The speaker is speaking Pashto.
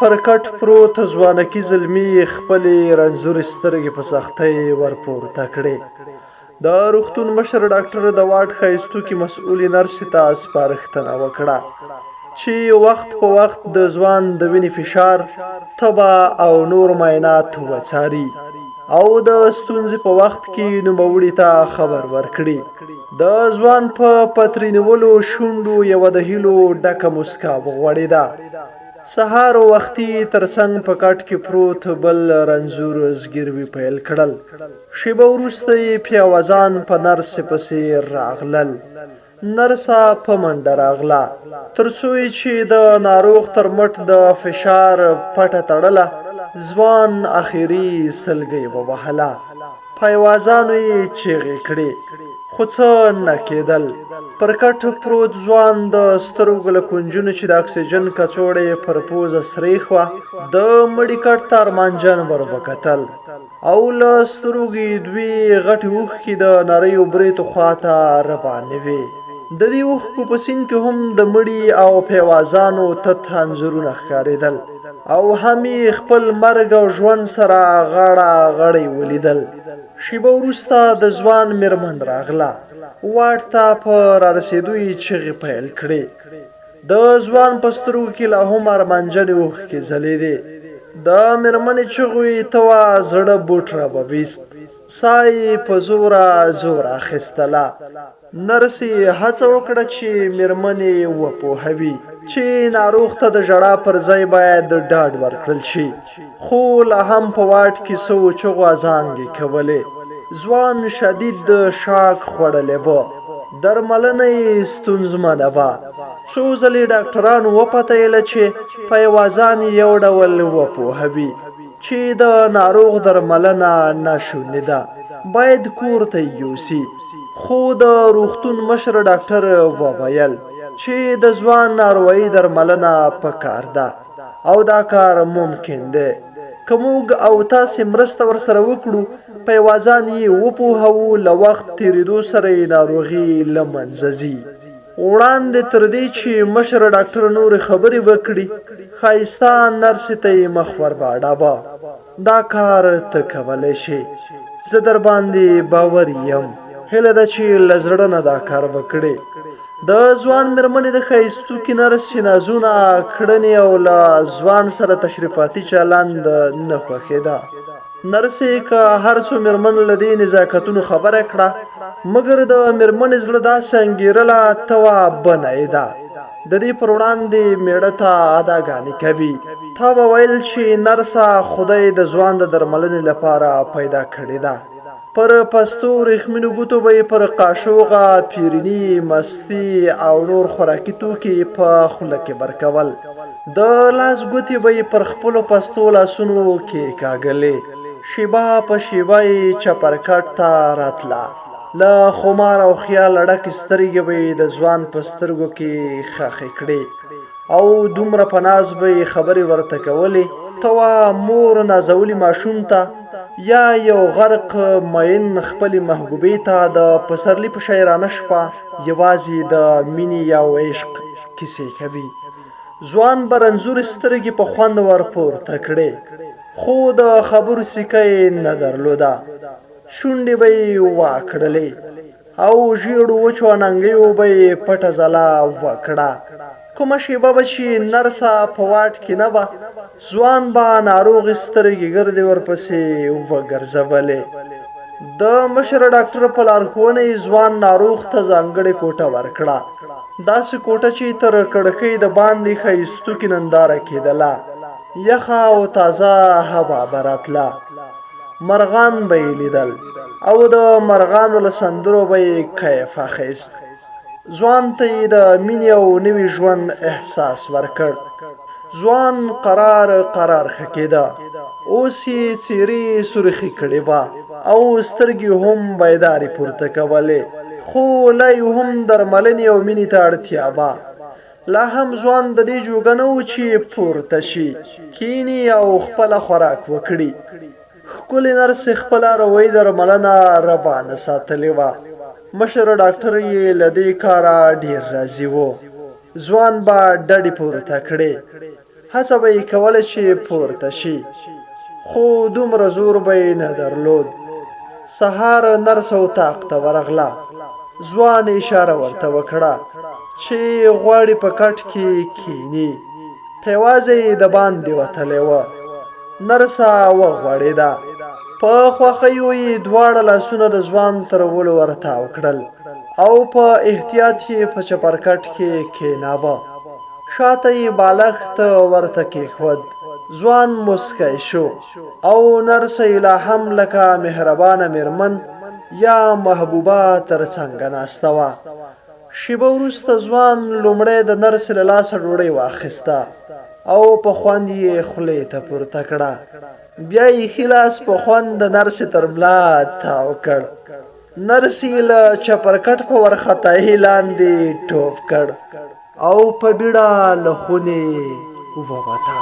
پر کټ پروت ځوانکي زلمي خپلې رنځورې سترګې په سختۍ ورپورته کړې. د روغتون مشر ډاکټر د واټ ښایستوکي مسؤلې نرسې ته سپارښتنه وکړه چې وخت په وخت د ځوان د وینې فشار، تبه او نور معاینات وڅاري او د ستونزې په وخت کې نوموړي ته خبر ورکړي. د ځوان په پتري نیولو شونډو یوه د هیلو ډکه موسکا وغوړېده. سهار وختي تر څنګ په کټ کې پروت بل رنځور زګیروي پیل کړل. شېبه وروسته یې پیوازان په نرسې پسې راغلل. نرسه په منډه راغله. تر څو یې چې د ناروغ تر مټ د فشار پټه تړله، ځوان اخري سلګۍ ووهله. پایوازانو یې چیغې کړې، خو څه نه کېدل. پر کټ پروت ځوان د سترګو له کونجونو چې د اکسیجن کڅوړه یې پر پوزه سرېښ وه، د مړي کټ ته ارمانجن ور وکتل او له سترګو یې دوې غټې اوښکې د نریو برېتو خواته روانې وې. د دې اوښکو په سیند کې هم د مړي او پیوازانو تت انځورونه ښکارېدل او هم یې خپل مرګ او ژوند سره غاړه غړۍ ولیدل. شیبه وروسته د ځوان میرمن راغله. واټ ته په رارسېدو یې چغې پیل کړې. د ځوان په سترګو کې لا هم ارمانجنې اوښکې ځلېدې. د میرمنې چغو یې ته وا زړه بوټ راوویست. ساه یې په زوره زوره اخیستله. نرسې هڅه وکړه چې میرمنې وپوهوي چې ناروغ ته د ژړا پر ځای باید ډاډ ورکړل شي، خو لا هم په واټ کې څو چغو ازانګې کولې. ځوان شدید شاک خوړلی و، درملنه یې ستونزمنه وه. څو ځلې ډاکټرانو وپتیله چې پیوازان یو ډول وپوهوي چې د ناروغ درملنه ناشونې ده، باید کور ته یې یوسي. خو د روغتون مشر ډاکټر وویل چې د ځوان ناروغۍ درملنه پکار ده او دا کار ممکن دی. که موږ او تاسې مرسته ورسره وکړو، پیوازان یې وپوهوو، له وخت تېرېدو سره یې ناروغي له منځه ځي. وړاندې تر دې چې مشر ډاکټر نورې خبرې وکړي، ښایسته نرسې ته یې مخ ورواړاوه. دا کار ته کولی شې، زه درباندې باوري یم. هیله ده چې له زړه نه دا کار وکړې. د ځوان مېرمنې د ښایستوکي نرسې نازونه، کړنې او له ځوان سره تشریفاتي چلند نه خوښېده. نرسې که هر څو مېرمن له دې نزاکتونو خبره کړه، مګر د مېرمنې زړه داسې انګېرله ته وا بنایېده. د دې پر وړاندې مېړه ته اداګانې کوي. تا به ویل چې نرسه خدای د ځوان د درملنې لپاره پیدا کړې ده. پر پستو ورېښمینو ګوتو به یې پر قاشوغه، پیرني، مستې او نور خوراکي توکي په خوله کې ورکول. د لاس ګوتې به یې پر خپلو پستو لاسونو کېکاږلې. شېبه په شېبه یې چپرکټ ته راتله. له خمار او خیاله ډکې سترګې به یې د ځوان په سترګو کې ښخې کړې او دومره په ناز به یې خبرې ورته کولې، ته وا مور نازولي ماشوم ته یا یو غرق مین خپلې محبوبې ته د پسرلي په شاعرانه شپه یوازې د مینې او عشق کیسې کوي. ځوان به رنځورې سترګې په خوند ورپورته کړې، خو د خبرو سیکه یې نه درلوده. شونډې به یې واکړلې او ژیړو وچو اننګیو به یې پټه ځلا وکړه. کومه شېبه به چې نرسه په واټ کې نه وه، ځوان به ناروغې سترګې ګردې ورپسې وګرځولې. د مشر ډاکټر په لارښوونه یې ځوان ناروغ ته ځانګړې کوټه ورکړه، داسې کوټه چې تر کړکۍ د باندې ښایستوکې ننداره کېدله، یخه او تازه هوا به راتله. مرغان به یې لیدل او د مرغانو له سندرو به یې کیف اخیست. ځوان ته یې د مینې او نوي ژوند احساس ورکړ. ځوان قرار قرار ښه کېده. اوس یې څېرې سرخي کړې وه او سترګې هم بیدارې پورته کولې، خو لا یې هم درملنې او مینې ته اړتیا وه. لا هم ځوان د دې جوګه نه و چې پورته شي، کیني او خپله خوراک وکړي. ښکلې نرسې خپله روایي درملنه روانه ساتلې وه. مشر ډاکټر یې له دې کاره ډېر راضي و. ځوان به ډډې پورته کړې. هڅه به یې کوله چې پورته شي، خو دومره زور به یې نه درلود. سهار نرسه اتاق ته ورغله. ځوان اشاره ورته وکړه چې غواړي په کټ کې کینی. پیوازه یې د باندې وتلې وه. نرسه وغوړېده. په خوښیو یې دواړه لاسونه د ځوان تر ولو ورتاو کړل او په احتیاط یې په چپرکټ کې کېناوه. شاته یې بالښت ورته کېښود. ځوان موسکی شو او نرسه یې لا هم لکه مهربانه مېرمن یا محبوبه تر څنګه ناسته وه. شېبه وروسته ځوان لومړی د نرسې له لاسه ډوډۍ واخیسته او په خوند یې خولې ته پورته کړه. بیا یې ښي لاس په خوند د نرسې تر ملا تاو کړ. نرسې له چپرکټ په ورخطایي لاندې ټوپ کړ او په بیړه له خونې ووته.